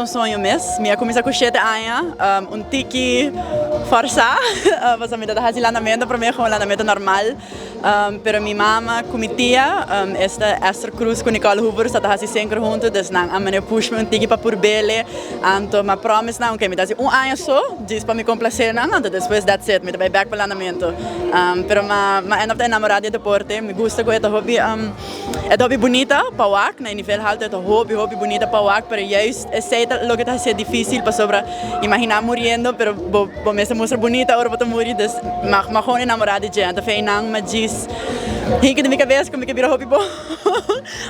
un soño mes. Mi a cuminsa cu 7 aña, un tiki forsa, pasobra mi tabata haci landamento prome, gewoon landamento normal. Pero mi mama cu mi tia, esta Esther Cruz cu Nicole Hoover, tabata haci synchro hunto, dus nan a mane push mi un tiki pa purb'e. Anto m'a promise nan, "Ok, mi ta haci un aña so, djis pa mi complace nan, anto despues that's it, mi ta bay back pa landamento." Pero m'a end up enamora di deporte, mi gusta cu e ta hopi, e ta hopi bunita pa wak, na nivel halto e ta hopi, hopi bunita pa wak, pero juist esey ta loke ta haci dificil, pasobra imagina muriendo, pero bo mester mustra bunita ora bo ta muri, dus m'a gewoon enamora di dje, anto fei nan m'a djis hinca den mi cabes cu mi ke bira hopi bon.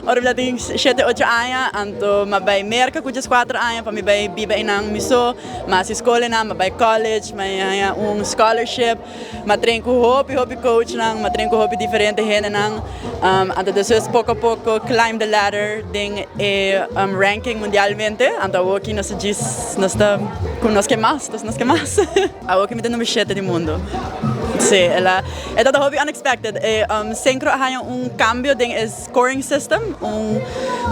Ora mi tin 7, 8 aña, anto m'a bay Merca cu 14 aña pa mi bay biba einan mi so, m'a haci scol einan, m'a bay college, m'a haya un scholarship, m'a train cu hopi, hopi coach nan, m'a train cu hopi diferente hende nan, anto despues poco poco climb the ladder den e ranking mundialmente, anto awor aki nos djis, nos ta cu nos ke mas, dus nos ke mas. Awor aki mi ta number 7 di mundo. Si, e ta hopi unexpected. E synchro a haya un cambio den e scoring system un,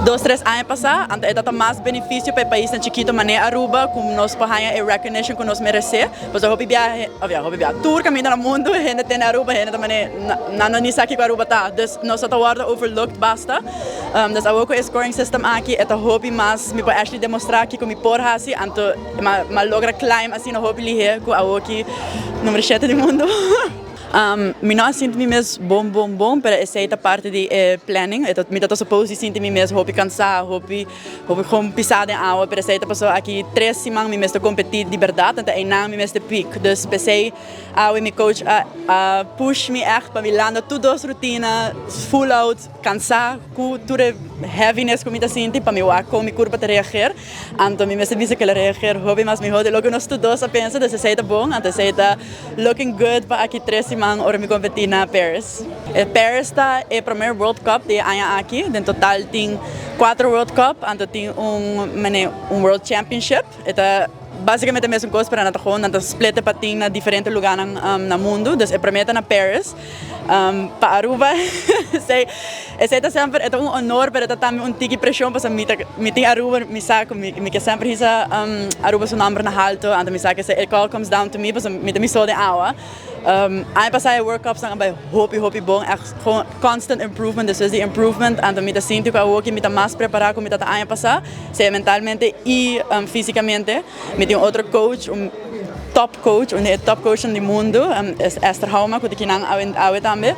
2, 3 aña pasa, anto e ta mas beneficio pa e pais chikito manera Aruba, cu nos por haya e recognition cu nos merece. Pues hopi biaha, of ja, hopi biaha, tur caminda na mundo, hende tende Aruba, hende ta mane, nan no ni sa kico Aruba ta. Dus nos ta wordo overlooked basta. Dus awor cu e scoring system aki, e ta hopi mas, mi por actually demostra kico mi por hasi, anto m'a logra climb asina hopi lihe cu awor aki number 7 di mundo. Mi no a sinti mi mes bon bon bon, pero esey ta parti di planning. Mi ta supposed di sinti mi mes hopi cansa, hopi hopi gewoon pisa den awa, pero esey ta paso aki 3 siman mi mester competi di berdad, anto einan mi mester peak. Dus p'esey awe mi coach a push mi echt pa mi landa tur dos rutina full out, cansa, cu tur e heaviness cu mi ta sinti, pa mi wak con mi curpa ta reageer. Anto mi mester bisa cu el a reageer hopi mas miho di loke nos tur dos a pensa, dus esey ta bon, anto esey ta looking good pa aki 3 siman ora mi competi na Paris. E Paris ta e prome World Cup di aña aki, den total tin cuatro World Cup, anto tin un, mane, un World Championship. E ta basicamente mesun cos, pero nan ta gewoon, nan ta split pa tin na diferente lugar na mundo. Dus e prome ta na Paris. Pa Aruba, esey ta semper, ta un honor, pero ta tambe un tiki presion, pasobra mi tin Aruba, mi sa cu mi ke semper hisa Aruba su nomber na halto, anto mi sa cu it all comes down to me, pasobra mi ta mi so den awa. Aña pasa e World Cups nan a bay hopi, hopi bon, echt gewoon constant improvement, dus di improvement, anto mi ta sinti cu awor mi ta mas prepara cu mi ta aña pasa, sea mentalmente y fisicamente. Mi tin otro coach, un top coach, un top coach di mundo, Esther Hauma, cu ta nan awe tambe.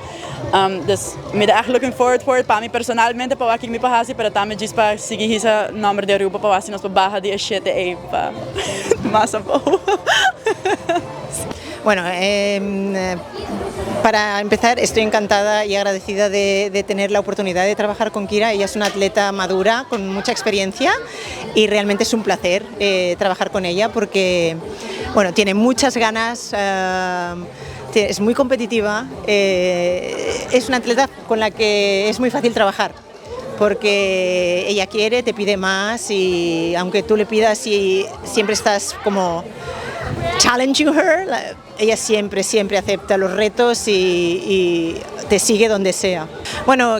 Dus mi ta echt looking forward for it, pa mi personalmente, pa wak mi pa hasi, pero tambe djis pa sigui hisa nomber di Aruba, pa hasi nos pa baha di e 7 ey pa mas abou. Bueno, para empezar, estoy encantada y agradecida de tener la oportunidad de trabajar con Kira. Ella es una atleta madura, con mucha experiencia y realmente es un placer trabajar con ella porque, bueno, tiene muchas ganas, es muy competitiva, es una atleta con la que es muy fácil trabajar porque ella quiere, te pide más y aunque tú le pidas y siempre estás como challenging her, ella siempre, siempre acepta los retos y te sigue donde sea. Bueno,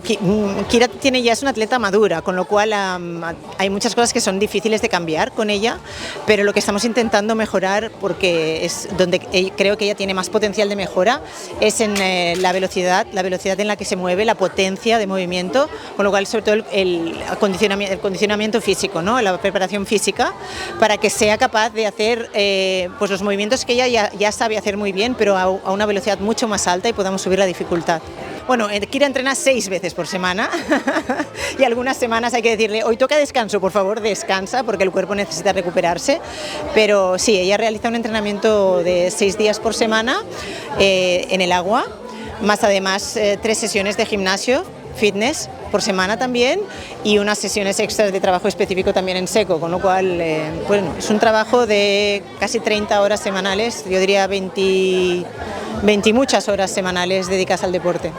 Kira ya es una atleta madura, con lo cual hay muchas cosas que son difíciles de cambiar con ella, pero lo que estamos intentando mejorar, porque es donde creo que ella tiene más potencial de mejora, es en la velocidad en la que se mueve, la potencia de movimiento, con lo cual sobre todo el acondicionamiento físico, ¿no? La preparación física, para que sea capaz de hacer pues los movimientos que ella ya sabe hacer muy bien, pero a una velocidad mucho más alta y podamos subir la dificultad. Bueno, Kira entrena seis veces por semana y algunas semanas hay que decirle: "Hoy toca descanso, por favor, descansa", porque el cuerpo necesita recuperarse. Pero sí, ella realiza un entrenamiento de 6 días por semana en el agua, más además tres sesiones de gimnasio, fitness por semana también y unas sesiones extras de trabajo específico también en seco, con lo cual, bueno, es un trabajo de casi 30 horas semanales, yo diría 20, 20 y muchas horas semanales dedicadas al deporte.